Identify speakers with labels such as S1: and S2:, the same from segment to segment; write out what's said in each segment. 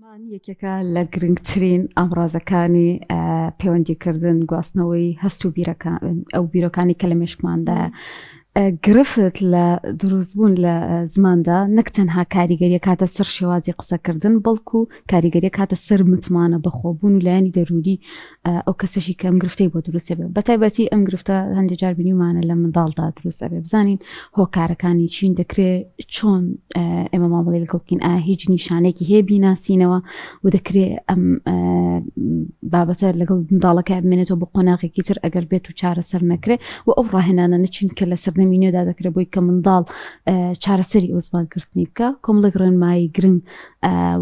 S1: زمان یەکێکە لە گرنگترین ئامڕازەکانی پەیوەندیکردن، گواستنەوەی هەست و بیرەکان ئەو بیرۆکانی کە لە مێشکماندا گرفت لە دروستبوون لە زماندا نەک تەنها کاریگەریە کاتە سەر شێوازی قسەکردن بەڵکو کاریگەریە کاتە سەر متمانە بەخۆبوون و لایەنی دەروونی ئەو کەسەشی کە ئەم گرفتەی بۆ دروست ئەبێ بەتایبەتی ئەم گرفتە هەندێک جار بینیومانە لە منداڵدا دروست ئەبێ بزانین هۆکارەکانی چین دەکرێت چۆن ئێمە مامەڵی لەگەڵ بکەین ئا هیچ نیشانێکی هەیە بیناسینەوە و دەکرێت ئەم بابەتە لەگەڵ منداڵەکە بمێنێتەوە بۆ قۆناغێکی تر ئەگەر بێت و چارەسەر نەکرێت و ئەو ڕاهێنانە نەچین کە لە سەردەمی نوێدا دەکرێت بۆی کە منداڵ چارەسەری ئەو زمانگرتنی بکە کۆمەڵێک ڕێنمایی گرنگ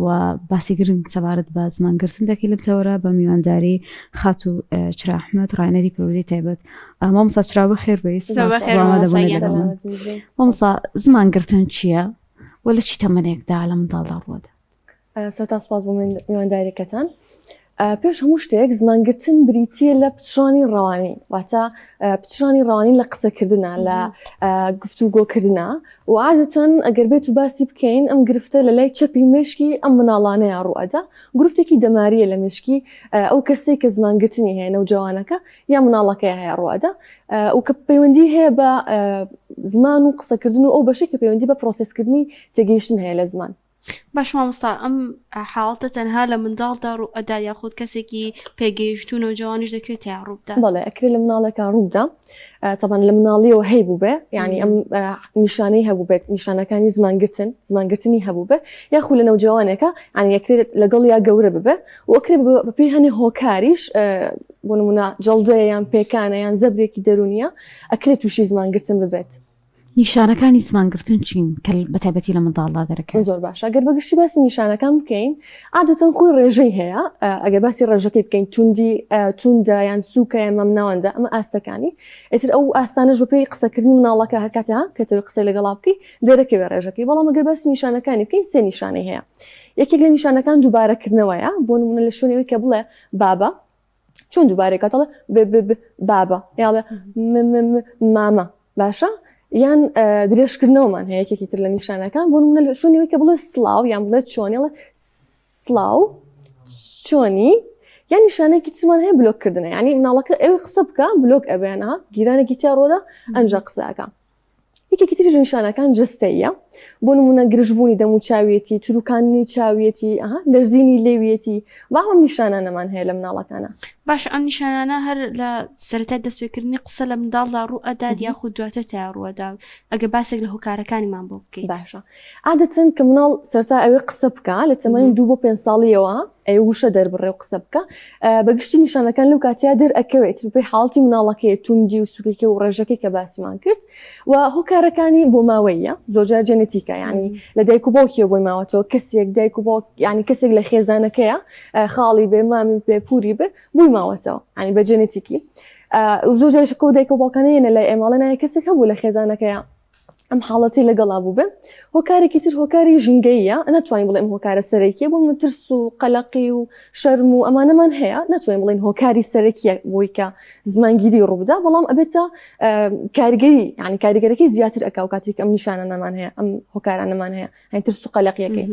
S1: و باسی گرنگ سەبارەت بە زمانگرتن دەکەین لەم تەوەرە بە میوانداری خاتوو چرا ئەحمەد ڕاهێنەری پەروەردەی تایبەت. مامۆستا چرا بەخێر بێی. مامۆستا زمانگرتن چییە و لە چی تەمەنێکدا لە منداڵدا ڕووەدا؟
S2: سەرەتا سوپاس بۆ میوانداریەکەتان. پێش هەموو شتێک زمانگرتن بریتییە لە پچڕانی ڕەوانی، واتە پچڕانی ڕەوانی لە قسەکردنا، لە گفتوگۆکردنا و عادەتەن ئەگەر بێت و باسی بکەین ئەم گرفتە لە لای چەپی مێشکی ئەم مناڵانەیە ڕووئەدا، گرفتێکی دەمارییە لە مێشکی ئەو کەسەی کە زمانگرتنی هەیە نەوجەوانەکە یا مناڵەکەی هەیە ڕووئەدا و کە پەیوەندی هەیە بە زمان و قسەکردن و ئەو بەشەی کە پەیوەندی بە پرۆسێسکردنی تێگەیشتن هەیە لە زمان.
S3: باش مامۆستا ئەم حاڵەتە تەنها لە منداڵدا ڕوو ئەدا یاخود کەسێکی پێگەیشتوو نەوجەوانیش دەکرێت تیا ڕووبدا؟
S2: بەڵێ ئەکرێ لە مناڵێکا ڕووبدا تەبەن لە مناڵیەوە هەی بووبێ یعنی ئەم نیشانەی هەبووبێت نیشانەکانی زمانگرتن زمانگرتنی هەبووبێ یاخود لە نەوجەوانێکە یعنی ئەکرێت لەگەڵ یا گەورە ببێ و ئەکرێ بەپێی هەنێ هۆکاریش بۆ نمونە جەڵدەیە یان پێکانە یان زەبرێکی دەرونیە ئەکرێت تووشی زمانگرتن ببێت.
S1: نیشانەکانی زمانگرتن چین کە بە تایبەتی لە منداڵدا دەرەکەون؟
S2: زۆر باشە گەر بە گشتی باسی نیشانەکان بکەین عادەتەن خۆی ڕێژەی هەیە ئەگەر باسی ڕێژەکەی بکەین توندی توندە یان سووکە یان مامناوەندە ئەمە ئاستەکانی ئیتر ئەو ئاستانەش بەپێی قسەکردنی مناڵەکە هەر کاتێ ها کە تەوێ قسەی لەگەڵا بکەی دەرەکەوێ ڕێژەکەی بەڵام ئەگەر باسی نیشانەکانی بکەین سێ نیشانەی هەیە یەکێک لە نیشانەکان دووبارەکردنەوەیە بۆ نمونە لە شوێنی ئەوەی کە بڵێ بابە چۆن دووبارەی کات ئەڵێ ب ب ب بابە یاڵێ م م م مامە باشە یان درێژکردنەوەمان هەیە یەکێکی تر لە نیشانەکان بۆ نمونە لە شوێنی ئەوەی کە بڵێ سڵاو یان بڵێ چۆنی ئەڵێ سڵاو چۆنی یان نیشانەیەکی ترمان هەیە بلۆککردنە یعنی مناڵەکە ئەوی قسە بکە بلۆک ئەبێنە گیرانێکی تیا ڕۆدا ئەنجا قسە ئەکا یەکێکی تریش نیشانەکان جەستەییە، بۆ نموونە گرژبوونی دەموچاویەتی، تروکاندنی چاویەتی، ئەها لەرزینی لێویەتی، با ئەم نیشانانەمان هەیە لە مناڵەکانا.
S3: باشە ئەم نیشانانە هەر لە سەرەتای دەستپێکردنی قسە لە منداڵدا ڕوو ئەدات یاخود دواتر تیا ڕوو ئەدا؟ ئەگەر باسێک لە هۆکارەکانیمان بۆ بکەیت.
S2: باشە عادەتەن کە مناڵ سەرەتا ئەوێ قسە بکا لە تەمەنی دوو بۆ پێنج ساڵیەوە ئەی وشە دەربڕێ و قسە بکە بە گشتی نیشانەکان لەو کاتیا دەرئەکەوێت بەپێی حاڵەتی مناڵەکەی توندی و سوکیەکە و ڕێژەکەی کە باسیمان کرد و هۆکارەکانی بۆ ماوەیە زۆرجار جێنەتیکە ینی لە دایک و باوکیەوە بۆی ماوەتەوە کەسێک دایک و باوک ینی کەسێک لە خێزانەکەیە خاڵی بێ مامی بێ پوری بێ بۆی ماوەتەوە ینی بە جێنەتیکی زۆر جاریش کۆ دایک و باوکانە یەنە لای ئێمەڵێ نایە کەسێک هەبوو لە خێزانەکەیە ئەم حاڵەتی لەگەڵا بووبێ هۆکارێکی تر هۆکاری ژینگەیە ناتوانین بڵێم هۆکارە سەرەکیە بۆ من ترس و قەلەقی و شەرم و ئەمانەمان هەیە ناتوانین بڵێن هۆکاری سەرەکیە بۆی کە زمانگیری ڕووبدا بەڵام ئەبێتە کاریگەری یعنی کاریگەرەکەی زیاتر ئەکا و کاتێک ئەم نیشانانەمان هەیە ئەم هۆکارانەمان هەیە هەین ترس و قەلەقیەکەی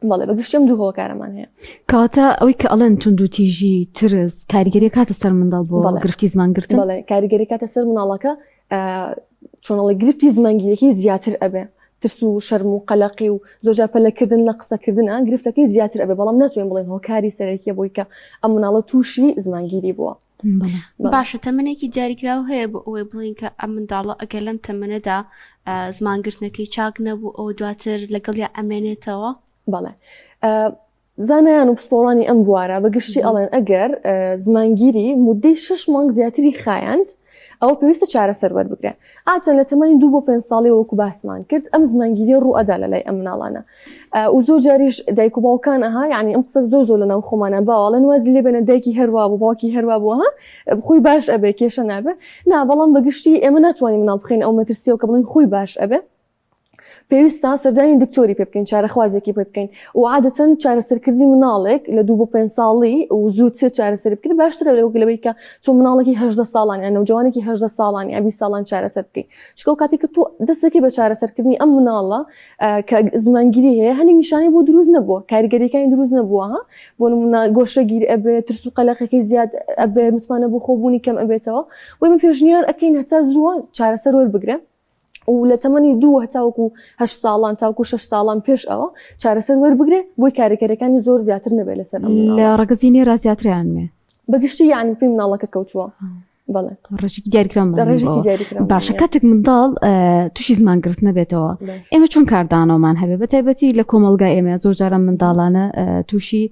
S2: بەڵێ بە گشتی ئەم دوو هۆکارەمان هەیە.
S1: کەواتە ئەوەی کە ئەڵێن توندوتیژی، ترس، کاریگەری کاتە سەر منداڵ بۆ گرفتی زمان گرتن؟
S2: بەڵێ کاریگەری کاتە سەر مناڵەکە چۆنەڵی گرفتی زمانگیرەکەی زیاتر ئەبێ ترس و شەرم و قەلەقی و زۆرجار پەلەکردن لە قسەکردنە گرفتەکەی زیاتر ئەبێ بەڵام ناتوانین بڵێن هۆکاری سەرەکیە بۆی کە ئەم مناڵە تووشی زمانگیری بووە.
S3: باشە تەمەنێکی دیاریکراو هەیە بۆ ئەوەی بڵین کە ئەم منداڵە ئەگەر لەم تەمەنەدا زمانگرتنەکەی چاک نەبوو ئەوە دواتر لەگەڵیا ئەمێنێتەوە؟
S2: بەڵێ زانایان و پسپۆڕانی ئەم بوارە بە گشتی ئەڵێن ئەگەر زمانگیری مدەی شش مانگ زیاتری خایاند ئەوە پێویستە چارەسەر وەربگرێ ئاتەن لە تەمەنی دوو بۆ پێنج ساڵی وەکو باسمان کرد ئەم زمانگیری ڕوو ئەدا لە لای ئەم مناڵانە و زۆر جاریش دایک و باوکان ئەها یعنی ئەم قسە زۆر زۆر لەناو خۆمانە باوەڵێن وازی لێ بێنە دایکی هەروا بوو باوکی هەروا بوو ها خۆی باش ئەبێ کێشە نابێ نا بەڵام بەگشتی ئێمە ناتوانین مناڵ بخەین ئەو مەترسیەوە کە بڵێن خۆی باش ئەبێ. پێویستە سەردانی دکتۆری پێ بکەین، چارەخوازێکی پێ بکەین و عادەتەن چارەسەرکردنی مناڵێک لە دوو بۆ پێنج ساڵی و زووتر چارەسەری بکرێت باشترە لەوەی لەوەی کە تۆ مناڵێکی 18 ساڵان یان نەوجەوانێکی 18 ساڵان یان 20 ساڵان چارەسەر بکەیت چونکە ئەو کاتێک کە تۆ دەستەکەی بە چارەسەرکردنی ئەم مناڵە کە زمانگیری هەیە هەندێک نیشانەی بۆ دروست نەبووە کاریگەریەکانی دروست نەبووە ها بۆ نمونە گۆشەگیر ئەبێ ترس و قەلەقەکەی زیاد ئەبێ متمانە بۆ خۆبوونی کەم ئەبێتەوە بۆی من پێشنیار ئەکەین هەتا زووە چارەسەر وەربگرە و لە تەمەنی دوو هەتاوەکو هەشت ساڵان تاوەکو شەش ساڵان پێش ئەوە چارەسەر وەربگرێ بۆی کاریگەریەکانی زۆر زیاتر نەبێت لەسەر ئەم
S1: لە مناڵە ڕەگەزی نێرا زیاتریان مێ
S2: بەگشتی یعنی پێی مناڵەکە کەوتووە بەڵێ
S1: ڕێژێکی دیاریکراومان
S2: لە ڕێژێکی
S1: بۆ.
S2: دیاریکراومان
S1: باشە
S2: نییە.
S1: کاتێک منداڵ تووشی زمان گرتنە بێتەوە
S2: باش.
S1: ئێمە چۆن کاردانەوەمان هەبێ بە تایبەتی لە کۆمەڵگای ئێمە زۆر جاران منداڵانە تووشی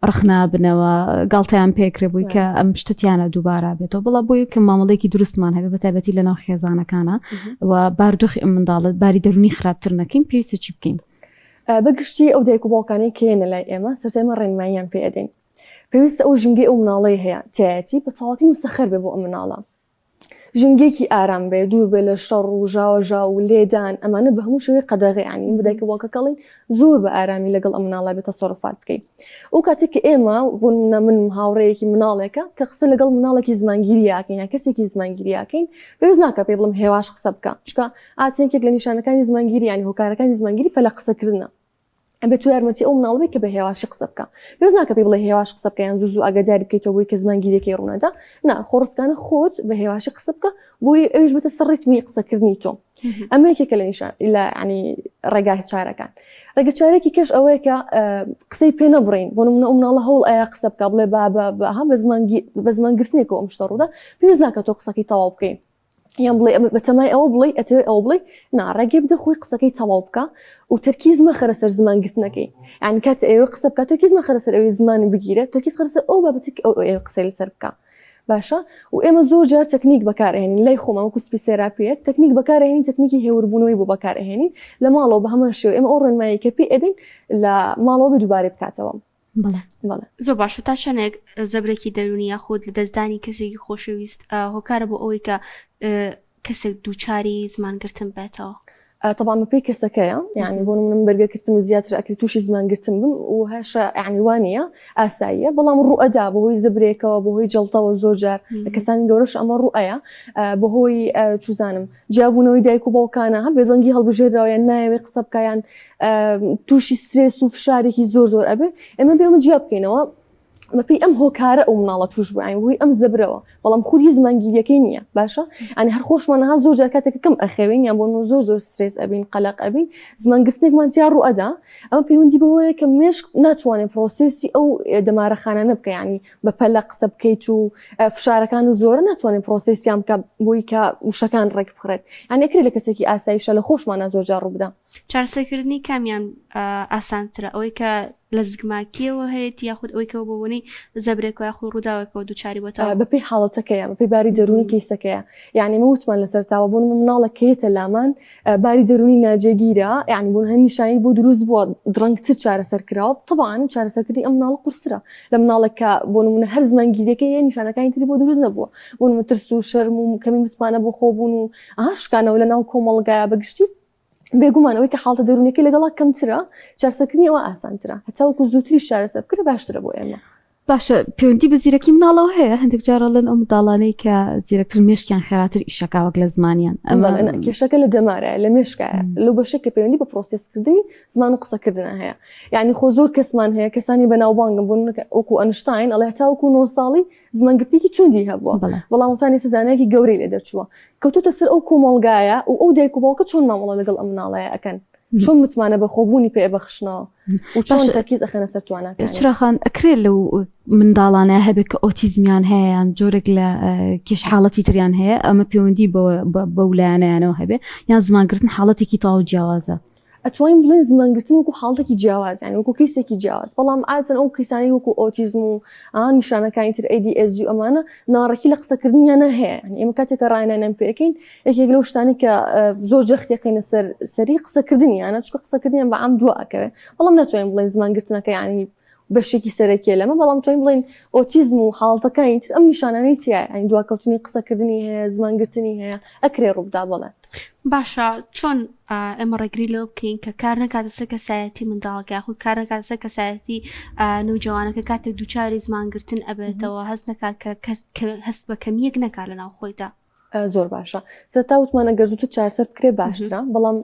S1: ڕەخنە بنەوە گاڵتەیان پێکرێ بووی کە ئەم شتتیانە دووبارە بێتەوە بەڵام بۆیە کە مامەڵێکی دروستمان هەبێ بە تایبەتی لەناو خێزانەکانە و باردۆخی ئەم منداڵە باری دەروونی خراپتر نەکەین پێویستە چی بکەین؟
S2: بەگشتی ئەو دایک و باوکانەی کە یەنە لای ئێمە سەرەتا ئێمە ڕێنماییان پێ ئەدەین پێویستە ئەو ژینگەی ئەو مناڵەی هەیە تیایەتی بە تەواوەتی مسەخەر بێ بۆ ئەم مناڵە ژینگەیەکی ئارام بێ دوور بێ لە شەڕ و ژاوەژاو و لێدان ئەمانە بە هەموو شێوەی قەدەغەیە یانی بە دایک و باوکەکە ئەڵێین زۆر بە ئارامی لەگەڵ ئەم مناڵە بێ تەسەروفات بکەی ئەو کاتێک کە ئێمە بۆ نمونە من هاوڕێیەکی مناڵێکە کە قسە لەگەڵ مناڵێکی زمانگیری یاکەین یان کەسێکی زمانگیری یاکەین پێویست ناکە پێی بڵێم هێواش قسە بکە چونکە ئاتێن یەکێک لە نیشانەکانی زمانگیری یانی هۆکارەکانی زمانگیری پەلە قسەکردنە ئەبێت تۆ یارمەتی ئەو مناڵە بی کە بە هێواشی قسە بکە پێویست ناکە پێی بڵێ هێواش قسە بکە یان زوو زوو ئاگاداری بکەیتەوە بۆی کە زمان گیرەکەی ڕوونەدا نا خۆڕسکانە خۆت بە هێواشی قسە بکە بۆی ئەویش بێتە سەر ڕیتمی قسەکردنی تۆ ئەمە یەکێکە لە نیشان لە ینی ڕێگا چارەکان ڕێگە چارێکی کەش ئەوەیە کە قسەی پێ نەبڕین بۆ نمونە ئەو مناڵە هەوڵ ئایا قسە بکە بڵێ با بە بە زمان بە زمان گرتنێکەوە ئەم شتە ڕوودا پێویست ناکە تۆ قسەکەی تەواو بکەین یان بڵێ ئەمە بەتەمای ئەوە بڵێ ئەتەوێ ئەوە بڵێ نا ڕێگەی بدە خۆی قسەکەی تەواو بکە و تەرکیز مەخەرە سەر زمان گرتنەکەی یعنی کاتێ ئەوێ قسە بکە تەرکیز مەخەرە سەر ئەوی زمانی بگیرێت تەرکیز خەرە سەر ئەو بابەتێک ئەو ئەوێ قسەی لەسەر بکە باشە و ئێمە زۆر جار تەکنیک بەکارئەهێنین لای خۆمان وەکو speech therapy یەک تەکنیک بەکارئەهێنین تەکنیکی هێوربوونەوەی بۆ بەکارئەهێنین لە ماڵەوە بە هەمان شێوە ئێمە ئەو ڕێنمایی کە پێی ئەدەین لە ماڵەوە بێ دووبارەی بکاتەوە
S3: زۆر باشە تا چەندێک زەبرێکی دەرونی یاخود لە دەستدانی کەسێکی خۆشەویست هۆکارە بۆ ئەوەی کە کەسێک دووچاری زمانگرتن بێتەوە؟
S2: تەبعەن بەپێی کەسەکەیە یعنی بۆ نمونە من بەرگەکردنم زیاتر ئەکرێت تووشی زمانگرتن بم و هەشە یعنی وانە ئاساییە بەڵام ڕوئەدا بەهۆی زبرێکەوە بەهۆی جەڵتەوە زۆر جار لە کەسانی گەورەش ئەمە ڕوئەیە بەهۆی چوزانم جیابوونەوەی دایک و باوکانە هە بێدەنگی هەڵبژێراوە یان نایەوێ قسە بکە یان تووشی سترێس و فشارێکی زۆر زۆر ئەبێ ئێمە بێ ئەمە جیا بکەینەوە بەپێی ئەم هۆکارە ئەو مناڵە توش بوو یانی هۆی ئەم زەبرەوە بەڵام خودی زمانگیریەکەی نییە باشە ئەنی هەر خۆشمان ها زۆر جار کاتێک کەم ئەخەوین یان بۆ زۆر زۆر سترێس ئەبین قەلق ئەبین زمانگرتنێکمان تیا ڕوو ئەدا ئەمە پەیوەندی بەوەیە کە مێشک ناتوانێت process ی ئەو دەمارەخانانە بکە ینی بە پەلە قسە بکەیت و فشارەکان و زۆرە ناتوانێت process یان بکە بۆی کە وشەکان ڕێک بخرێت یان ئەکرێت لە کەسێکی ئاساییشە لە خۆشمانە زۆر جار ڕوو بدا.
S3: چارەسەرکردنی کامیان ئاسانترە ئەوەی کە لە زگماکیەوە هەیەتی یاخود ئەوەی کە بۆ بۆنەی زەبرێکەوە یاخود ڕووداوێکەوە دووچاری بۆتەوە؟
S2: بەپێی حاڵەتەکەیە بەپێی باری دەروونی کەیسەکەیە یعنی ئێمە وتمان لەسەر تاوە بۆ نموونە مناڵێک کە یەتە لامان باری دەروونی ناجێگیرە یعنی بۆ هەن نیشانەی بۆ دروست بووە درەنگتر چارەسەر کراوە تەبعەن چارەسەرکردنی ئەم مناڵە قورسترە لە مناڵێک کە بۆ نموونە هەر زمانگیریەکەی هەیە نیشانەکانی تری بۆ دروست نەبووە بۆ نموونە ترس و شەرم و کەمی متمانە بۆ خۆبوون و ئەها شکانەوە لە ناو کۆمەڵگایە بەگشتی بێگومان ئەوەی کە حاڵتە دەروونیەکەی لەگەڵا کەمترە چارەسەرکردنی ئەوە ئاسانترە هەتاوەکو زووتریش چارەسەر بکرێت باشترە بۆ ئێمە.
S1: باشە پەیوەندی بە زیرەکی مناڵەوە هەیە هەندێک جار ئەڵێن ئەو منداڵانەی کە زیرەکترن مێشکیان خێراتر ئیشەکا وەک لە زمانیان
S2: ئەمە بەڵێ نا کێشەکە لە دەمارایە لە مێشکایە لەو بەشەی کە پەیوەندی بە پرۆسێسکردنی زمان و قسەکردنە هەیە یعنی خۆ زۆر کەسمان هەیە کەسانی بەناوبانگن بۆ نمونە وەکو ئەنشتاین ئەڵێ هەتاوەکو نۆ ساڵی زمانگرتیکی توندی هەبووە بەڵام وتانی ئێستا زانایەکی گەورەی لێ دەرچووە کەوتۆتە سەر ئەو کۆمەڵگایە و ئەو دایک و باوکە چۆن مامەڵە لەگەڵ ئەم مناڵەیە ئەکەن چۆن متمانە بە خۆبوونی پێ ئەبەخشنەوە و چۆن تەرکیز ئەخەنە سەر تواناکانی.
S1: چراخان ئەکرێ لەو منداڵانە هەبێت کە ئۆتیزمیان هەیە یان جۆرێک لە کێش حاڵەتی تریان هەیە ئەمە پەیوەندی بەو لایەنەیانەوە هەبێ یان زمانگرتن حاڵەتێکی تەواو جیاوازە؟
S2: ئەتوانین بڵێین زمانگرتن وەکو حاڵەتێکی جیاواز یانی وەکو کەیسێکی جیاواز بەڵام عادەتەن ئەو کەیسانەی وەکو ئۆتیزم و ئا نیشانەکانی تر ADHD و ئەمانە ناڕێکی لە قسەکردنیانە هەیە یانی ئێمە کاتێک کە ڕاهێنانیان پێ ئەکەین یەکێک لەو شتانەی کە زۆر جەختی ئەکەینە سەر سەری قسەکردنیانە چونکە قسەکردنیان بە عام دوا ئەکەوێ بەڵام ناتوانین بڵێین زمانگرتنەکە یانی بەشێکی سەرەکیە لەمە بەڵام توانین بڵێین ئۆتیزم و حاڵەتەکانی تر ئەم نیشانانەی تیایە یانی دواکەوتنی قسەکردنی هەیە زمانگرتنی هەیە ئەکرێ ڕووبدا بەڵێ.
S3: باشە چۆن ئێمە ڕێگری لەوە بکەین کە کار نەکاتە سەر کەسایەتی منداڵەکە یاخود کار نەکاتە سەر کەسایەتی نەوجەوانەکە کاتێک دووچاری زمانگرتن ئەبێتەوە هەست نەکات کە هەست بە کەمیەک نەکات لە ناو خۆیدا؟
S2: زۆر باشە سەرتا وتمان ئەگەر زووتر چارەسەر بکرێ باشترە بەڵام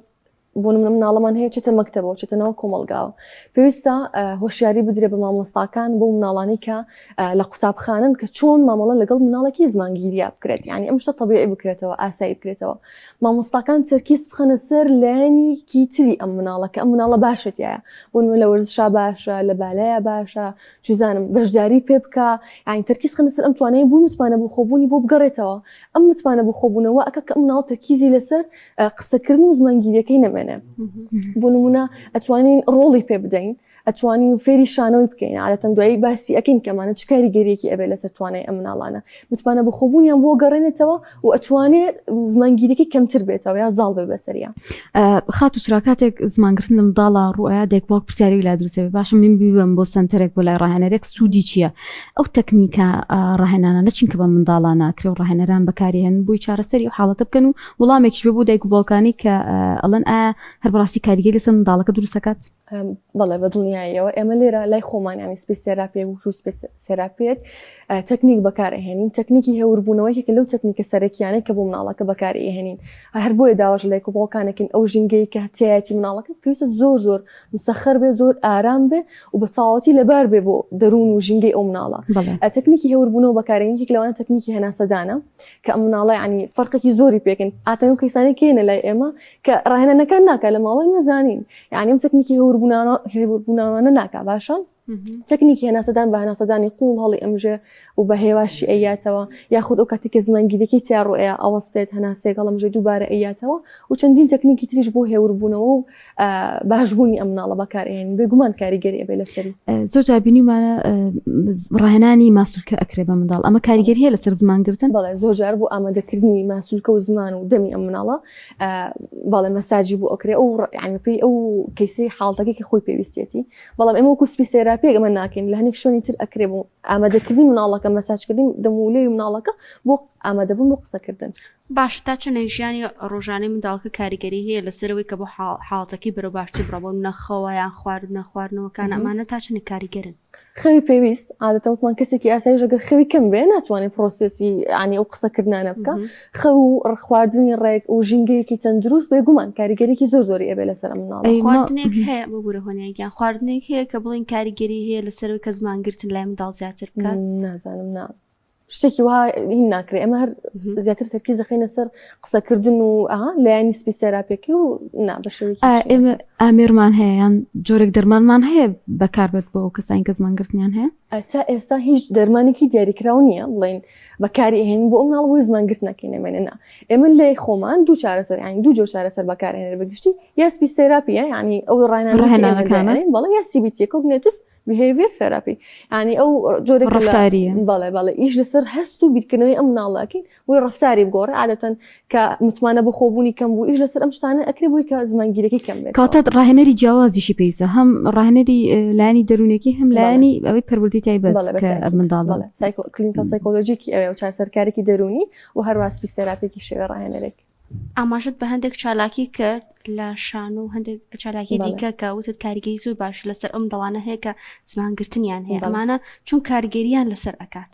S2: بۆ نمونە مناڵەمان هەیە چێتە مەکتەبەوە چێتە ناو کۆمەڵگاوە پێویستە هۆشیاری بدرێ بە مامۆستاکان بۆ مناڵانی کە لە قوتابخانەن کە چۆن مامەڵە لەگەڵ مناڵێکی زمانگیریا بکرێت یعنی ئەم شتە تەبیعی بکرێتەوە ئاسایی بکرێتەوە مامۆستاکان تەرکیز بخەنە سەر لایەنێکی تری ئەم مناڵە کە ئەم مناڵە باشەتیایە بۆ نمونە لە وەرزشا باشە لە بالەیە باشە چوزانم بەشداری پێ بکە یعنی تەرکیز خەنە سەر ئەم توانای بوو متمانە بۆ خۆبوونی بۆ بگەڕێتەوە ئەم متمانە بۆ خۆبوونەوە ئەکە کە ئەم مناڵ تەرکیزی لەسەر قسەکردن و زمانگیریەکەی نەمێنێ بۆ نمونە ئەتوانین ڕۆڵی پێ بدەین ئەتوانین فێری شانۆی بکەین عادەتەن دوایی باسی ئەکەین کە ئەمانە چ کاریگەریەکی ئەبێت لەسەر توانای ئەم مناڵانە متمانە بەخۆبوونیان بۆ گەڕێنێتەوە و ئەتوانێت زمانگیریەکەی کەمتر بێتەوە یا زاڵ بێ بەسەریا.
S1: خاتوو چرا کاتێک زمانگرتن لە منداڵا ڕوئەیا دایک باوک پرسیاری لا دروست ئەبێ باشە من بیبەم بۆ سەنتەرێک بۆ لای ڕاهێنەرێک سوودی چییە ئەو تەکنیکە ڕاهێنانانە چین کە بە منداڵا ناکرێ و ڕاهێنەران بەکاری هێنن بۆی چارەسەری ئەو حاڵەتە بکەن و وڵامێکیش بێ بۆ دایک و باوکانی کە ئەڵێن ئایا هەر بەڕاستی کاریگەری لەسەر منداڵەکە دروست ئەکات؟
S2: بەڵێ بە دڵنیاییەوە ئێمە لێرە لای خۆمان ینی speech therapy و speech therapy ێک تەکنیک بەکارئەهێنین تەکنیکی هێوربوونەوە یەکێکە لەو تەکنیکە سەرەکیانەی کە بۆ مناڵەکە بەکارئەهێنین هەر بۆیە داواش لە دایک و باوکانەکەین ئەو ژینگەی کە تیایەتی مناڵەکە پێویستە زۆر زۆر مسەخەر بێ زۆر ئارام بێ و بە تەواوەتی لەبار بێ بۆ دەروون و ژینگەی ئەو مناڵە تەکنیکی هێوربوونەوە بەکارێنین یەکێک لەوانە تەکنیکی هەناسەدانە کە ئەم مناڵە ینی فەرقێکی زۆری پێکن ئاتەن و کەسانی کێنە لای ئێمە کە ڕاهێنانەکان ناکا لە ماڵەوەی مەزانین یعنی ئەم تەکنیکی هێوربوونەوانە ناکا باشە تەکنیکی هەناسەدان بە هەناسەدانی قوڵ هەڵی ئەمژێ و بە هێواشی ئەیاتەوە یاخود ئەو کاتێک کە زمانگیرەکەی تیا ڕۆیە ئەوەستێت هەناسێک هەڵەمژێ دووبارە ئەیاتەوە و چەندین تەکنیکی تریش بۆ هێوربوونەوە و باشبوونی ئەم مناڵە بەکارئێنین بێگومان کاریگەری ئەبێ لەسەری.
S1: زۆر جار بینیومانە ڕاهێنانی ماسولکە ئەکرێ بە منداڵ ئەمە کاریگەری هەیە لەسەر زمان گرتن؟
S2: بەڵێ زۆر جار بۆ ئامادەکردنی ماسولکە و زمان و دەمی ئەم مناڵە بەڵێ مەساجی بۆ ئەکرێ ئەو یعنی پێی ئەو کەیسەی حاڵتەکەی کە خۆی پێویستیەتی بەڵام ئێمە وەکو speech therapy ێک ئەمە ناکەین لە هەنێک شوێنی تر ئەکرێ بۆ ئامادەکردنی مناڵەکە مەساجکردنی دەم و لێوی مناڵەکە بۆ ئامادەبوون بۆ قسەکردن.
S3: باشە تا چەندێک ژیانی ڕۆژانەی منداڵەکە کاریگەری هەیە لەسەر ئەوەی کە بۆ حاڵەتەکەی بەرەو باشتر بڕا بۆ نمونە خەوە یان خواردنە خواردنەوەکان ئەمانە تا چەندێک کاریگەرن؟
S2: خەوی پێویست عادەتەن وتمان کەسێکی ئاسایش ئەگەر خەوی کەم بێ ناتوانێت پرۆسێسی ینی ئەو قسەکردنانە بکە خەو و خواردنی ڕێک و ژینگەیەکی تەندروست بێگومان کاریگەریکی زۆر زۆری ئەبێ لەسەر ئەم مناڵە.
S3: خواردنێک هەیە ببورە هۆنیا گیان خواردنێک هەیە کە بڵێن کاریگەری هەیە لەسەر ئەوەی کە زمان گرتن لای منداڵ زیاتر بکات؟
S2: نازانم نا شتێکی وها هین ناکرێ ئەمە هەر زیاتر تەرکیز دەخەینە سەر قسەکردن و ئەها لایەنی speech therapy ەکەی و نا بە شێوەیەکی
S1: ئێمە ئامێرمان هەیە یان جۆرێک دەرمانمان هەیە بەکاربێت بۆ ئەو کەسانی کە زمانگرتنیان هەیە؟
S2: تا ئێستا هیچ دەرمانێکی دیاریکراو نییە بڵێین بەکاری ئەهێنین بۆ ئەو مناڵ بۆی زمانگرتنەکەی نەمێنێ نا ئێمە لای خۆمان دوو چارەسەر یانی دوو جۆر چارەسەر بەکارهێنێت بەگشتی یا speech therapy یە یانی ئەو ڕاهێنانەکانە بەڵێ یا CBT cognitive behavior therapy یانی ئەو جۆرێک
S1: ڕفتاریە
S2: بەڵێ بەڵێ ئیش لەسەر هەست و بیرکردنەوەی ئەم مناڵەکەین بۆی ڕفتاری بگۆڕێ عادەتەن کە متمانە بە خۆبوونی کەم بوو ئیش لەسەر ئەم شتانە ئەکرێ بۆی کە زمانگیرەکەی کەم بێت
S1: کاتە ڕاهێنەری جیاوازیشی پێویستە هەم ڕاهێنەری لایەنی دەروونەکەی هەم لایەنی ئەوەی پەروەردەی تایبەت کە منداڵ
S2: clinical psychology ێکی ئەوێ و چارەسەرکارێکی دەروونی و هەروە speech therapy ێکی شێوە ڕاهێنەرێک.
S3: ئاماژەت بە هەندێک چالاکی کرد لە شانۆ و هەندێک چالاکی دیکە کە وتت کاریگەری زۆر باش لەسەر ئەم منداڵانە هەیە کە زمانگرتنیان هەیە ئەمانە چون کاریگەریان لەسەر ئەکات.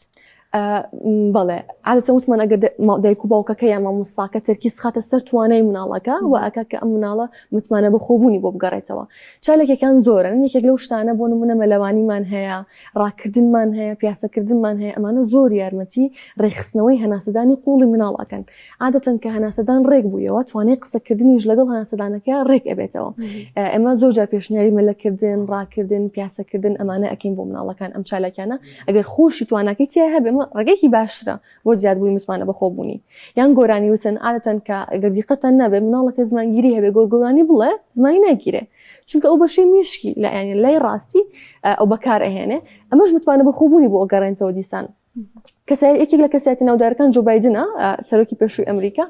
S2: بەڵێ عادەتەن وتمان ئەگەر دایک و باوکەکە یان مامۆستاکە تەرکیز خاتە سەر توانای مناڵەکە و ئەکا کە ئەم مناڵە متمانە بە خۆبوونی بۆ بگەڕێتەوە چالاکیەکان زۆرن یەکێک لەو شتانە بۆ نمونە مەلەوانیمان هەیە ڕاکردنمان هەیە پیاسەکردنمان هەیە ئەمانە زۆر یارمەتی ڕێکخستنەوەی هەناسەدانی قوڵی مناڵ ئەکەن عادەتەن کە هەناسەدان ڕێک بوویەوە توانای قسەکردنیش لەگەڵ هەناسەدانەکە ڕێک ئەبێتەوە ئێمە زۆر جار پێشنیاری مەلەکردن ڕاکردن پیاسەکردن ئەمانە ئەکەین بۆ مناڵەکان ئەم چالاکیانە ئەگەر خۆشی تواناکەی تیا هەبێ ئەمە ڕێگەیەکی باشترە بۆ زیادبوونی متمانە بەخۆبوونی یان گۆرانی وتن عادەتەن کە ئەگەر دیقەتان نەبێ مناڵەکە زمانگیری هەبێ گۆر گۆرانی بڵێ زمانی ناگیرێ چونکە ئەو بەشەی مێشکی لە یانی لای ڕاستی ئەو بەکار ئەهێنێ ئەمەش متمانە بەخۆبوونی بۆ ئەگەڕێنتەوە دیسان کەسای یەکێک لە کەسایەتی ناودارەکان جۆ بایدنە سەرۆکی پێشووی ئەمریکا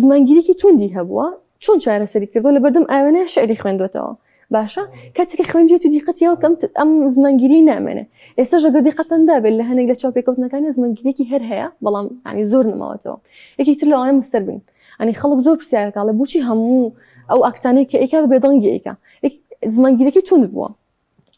S2: زمانگیریکی توندی هەبووە چۆن چارەسەری کردو لە بەردەم ئاوێنە شعری خوێندوێتەوە باشە کاتێک خوێنجێت و دیقەتیەوە کەم ئەم زمانگیری نامێنێ ئێستا ژەگەر دیقەتەن دابێت لە هەنێک لە چاوپێکەوتنەکانی زمانگیریکی هەر هەیە بەڵام ینی زۆر نماوەتەوە یەکی تر لەوانە مستەر بین. ئەنی خەڵک زۆر پرسیارەکە بۆچی هەموو ئەو ئاکتانەی کە ئەیکا بە بێدەنگی ئەیکا زمانگیرەکەی توند بووە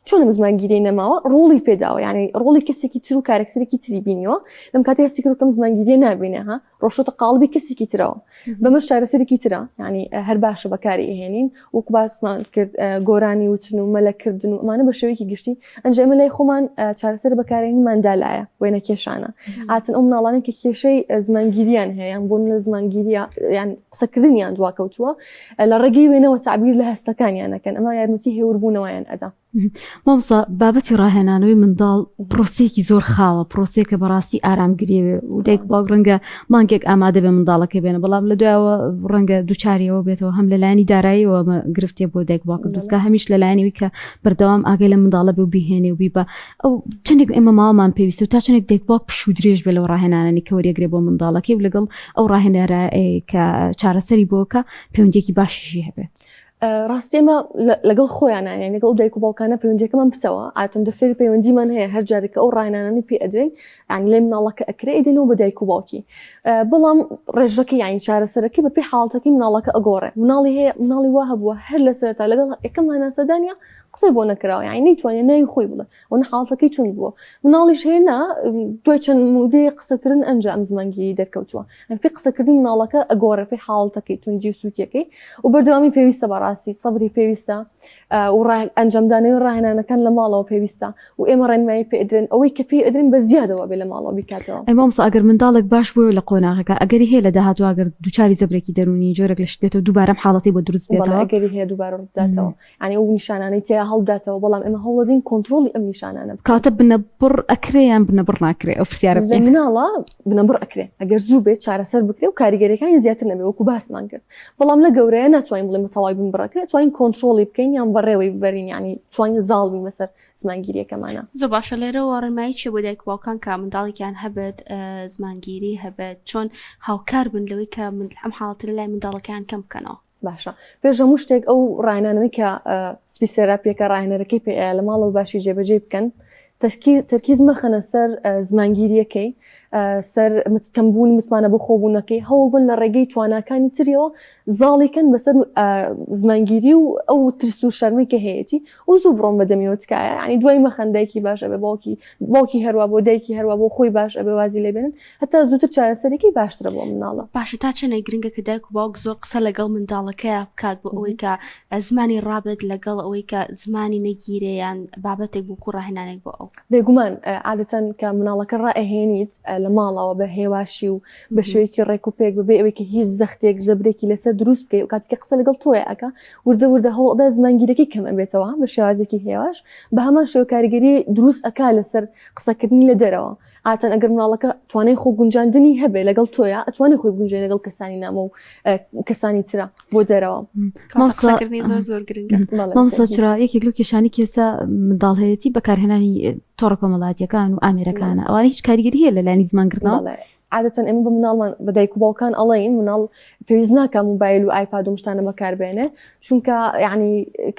S2: چۆن ئەم زمانگیری نەماوە ڕۆڵی پێداوە یعنی ڕۆڵی کەسێکی تر و کارکتەرێکی تری بینیوە لەم کاتی هەستی کرد کەم زمانگیریە نابینێ ها ڕۆشتە قاڵبی کەسێکی ترەوە بەمەش چارەسەرێکی ترە یعنی هەر باشە بەکاری ئەهێنین وەکو باسمان کرد گۆرانی وتن و مەلەکردن و ئەمانە بە شێوەیەکی گشتی ئەنجا ئێمە لای خۆمان چارەسەر بەکارێنیمان دالایە وێنە کێشانە هاتن ئەو مناڵانە کە کێشەی زمانگیریان هەیە یان بۆن لە زمانگیریە یان قسەکردنیان دواکەوتووە لە ڕێگەی وێنەوە تعبیر لە هەستەکانیان ئەکەن ئەمە یارمەتی هێوربوونەوەیان ئەدا.
S1: مامۆستا بابەتی ڕاهێنانەوەی منداڵ پرۆسەیەکی زۆر خاوە پرۆسەیەکە بەڕاستی ئارامگریەوێ و دایک باوک ڕەنگە مانگێک ئامادە بێ منداڵەکە بێنە بەڵام لە دوایەوە ڕەنگە دووچاریەوە بێتەوە هەم لەلایەنی داراییەوە گرفتێ بۆ دایک باوک دروستکە هەمیش لەلایەنەوەی کە بەردەوام ئاگای لە منداڵە بێ و بیهێنێ و بیبا ئەو چەندێک ئێمە ماوەمان پێویستە و تا چەندێک دایک باوک پشوو درێژ بێ لەو ڕاهێنانەی کە وەریەگرێ بۆ منداڵەکەی و لەگەڵ ئەو ڕاهێنەرە کە چارەسەری بۆکە پەیوەندیەکی باشیشی هەبێ.
S2: ڕاستی ئێمە لەگەڵ خۆیانە یانی لەگەڵ دایک و باوکانە پەیوەندیەکەمان پتەوە ئاتم دەفتەری پەیوەندیمان هەیە هەر جارێک کە ئەو ڕاهێنانانەی پێ ئەدرێن یانی لێ مناڵەکە ئەکرێ ئەیدەنەوە بە دایک و باوکی بەڵام ڕێژەکە یانی چارەسەرەکەی بەپێی حاڵەتەکەی مناڵەکە ئەگۆڕێ مناڵی هەیە مناڵی وا هەبووە هەر لە سەرەتا لەگەڵ یەکەم هەناسەدانیا قسەی بۆ نەکراوە یانی نەیتوانێ ناوی خۆی بڵێ ئەوەنە حاڵەتەکەی توند بووە مناڵیش هەیە نا دوای چەند مودەیە قسەکردن ئەنجا ئەم زمانگیری دەرکەوتووە ئەم پێی قسەکردنی مناڵەکە ئەگۆڕێ پێی حاڵەتەکەی توندی و سوکیەکەی و بەردەوامی پێویستە بەڕاستی سەبری پێویستە و ئەنجامدانەوەی ڕاهێنانەکان لە ماڵەوە پێویستە و ئێمە ڕێنمایی پێ ئەدرێن ئەوەی کە پێی ئەدرێن بە زیادەوە بێ لە ماڵەوە بیکاتەوە.
S1: ئەی مامۆستا ئەگەر منداڵێک باش بووە لە قۆناغەکە ئەگەری هەیە لە داهاتوو ئەگەر دووچاری زەبرێکی دەروونی جۆرێک لە شت بێتەوە دووبارە ئەم حاڵەتەی بۆ دروست
S2: بێتەوە؟ بەڵێ ئەگەری هەیە دووبارە ڕووبداتەوە یانی ئەو نیشانانەی تیا هەڵبداتەوە بەڵام ئێمە هەوڵەدەین کۆنترۆڵی ئەم نیشانانە بکەین.
S1: کەواتە بنەبڕ ئەکرێ یان بنەبڕ ناکرێ ئەو پرسیارە
S2: لە بکەین. مناڵا بنەبڕ ئەکرێ ئەگەر زوو بێت چارەسەر بکرێ و کاریگەریەکانی زیاتر نەبێ وەکو باسمان کرد بەڵام لە گەورەیە ناتوانین بڵێین بە تەواوی بنبڕ ئەکرێ توانین کۆنترۆڵی بکەین یان بەڕێوەی ببەرین یانی توانین زاڵ بین بەسەر زمانگیریەکەمانە.
S3: زۆر باشە لێرەوە ڕێنمایی چیە بۆ دایک و باوکان کە منداڵێکیان هەبێت زمانگیری هەبێت چۆن هاوکار بن لەوەی کە ئەم حاڵەتە لە لای منداڵەکەیان کەم بکەنەوە؟
S2: باشە پێش هەموو شتێک ئەو ڕاهێنانەی کە speech therapy یەکە ڕاهێنەرەکەی پێ لە ماڵەوە باشی جێبەجێ بکەن تەرکیز مەخەنە سەر زمانگیریەکەی سەر کەمبوونی متمانە بۆ خۆبوونەکەی هەوڵ بن لە ڕێگەی تواناکانی تریەوە زاڵیکەن بەسەر زمانگیری و ئەو ترس و شەرمی کە هەیەی و زوو بڕۆن بە دەمیەوە تکایە ینی دوای مەخەن دایکی باش ئەبێ باوکی باوکی هەروا بۆ دایکی هەروا بۆ خۆی باش ئەبێ وازی لێبێنن هەتا زووتر چارەسەرێکی باشترە بۆ مناڵە.
S3: باشە تا چەندێک گرنگە کە دایک و باوک زۆر قسە لەگەڵ منداڵەکەیا بکات بۆ ئەوەی کە زمانی ڕابێت لەگەڵ ئەوەی کە زمانی نەگیرێ یان بابەتێک وەکو ڕاهێنانێک بۆ ئەو.
S2: بێگومان عادەتەن کە مناڵەکە ڕائەهێنیت لە ماڵەوە بە هێواشی و بە شێوەیەکی ڕێک و پێک بەبێ ئەوەی کە هیچ زەختێک زەبرێکی لەسەر دروست بکەی و کاتێک کە قسە لەگەڵ تۆیا ئەکا وردە وردە هەوڵ ئەدا زمانگیرەکەی کەم ئەبێتەوە بە شێوازێکی هێواش بە هەمان شێوە کاریگەری دروست ئەکا لەسەر قسەکردنی لە دەرەوە عادەتەن ئەگەر مناڵەکە توانای خۆ گونجاندنی هەبێ لەگەڵ تۆیا ئەتوانێ خۆی بگونجێنێ لەگەڵ کەسانی نامۆ و کەسانی ترا بۆ دەرەوە.
S3: قسەکردنی زۆر زۆر گرنگە.
S1: مامۆستا چرا یەکێک لەو کێشانەی کە ئێستا منداڵ هەیەتی بەکارهێنانی تۆڕە کۆمەڵایەتییەکان و ئامێرەکانە ئەوانە هیچ کاریگەری هەیە لە لایەنی زمانگرتنەوە؟
S2: عادەتەن ئێمە بە مناڵمان بە دایک و باوکان ئەڵێین مناڵ پێویست ناکە موبایل و ئایپاد و شتانە بەکاربێنێ چونکە یعنی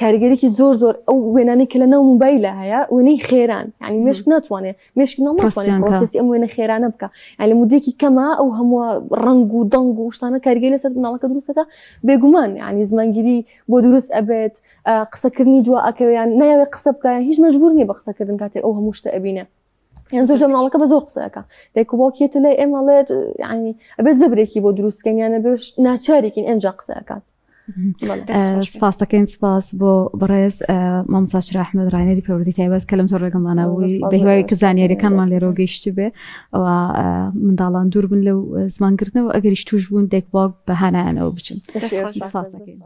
S2: کاریگەریی زۆر زۆر ئەو وێنانەی کە لە ناو موبایلە هەیە وێنەی خێران یعنی مێشک ناتوانێت مێشکی مناڵ ناتوانێت process ی ئەم وێنە خێرانە بکە یعنی لە مودێکی کەمە ئەو هەموو ڕەنگ و دەنگ و شتانە کاریگەری لەسەر مناڵەکە دروستەکە بێگومان یعنی زمانگیری بۆ دروست ئەبێت قسەکردنی دوا ئەکەوێ یان نایەوێت قسە بکە هیچ مەجبور نییە بە قسەکردن کاتێک ئەو هەموو شتە ئەبینێ یان زۆر جار مناڵەکە بە زۆر قسە ئەکا دایک و باوکیەتە لای ئێمە ئەڵێت یعنی ئەبێ زەبرێکی بۆ دروستکەین یان ئەبێ ناچارێکین ئەنجا قسە ئەکات
S1: سپاس دەکەین سپاس بۆ بەڕێز مامۆستا چرا ئەحمەد ڕاهێنەری پەروەردەی تایبەت کە لەم زۆر لەگەڵمانە بووی بە هیوای کە زانیاریەکانمان لێرەوە گەیشت بێ ئەوە منداڵان دوور بن لەو زمانگرتنەوە ئەگەریش توش بوون دایک باوک بە هانایانەوە بچن سپاس دەکەین.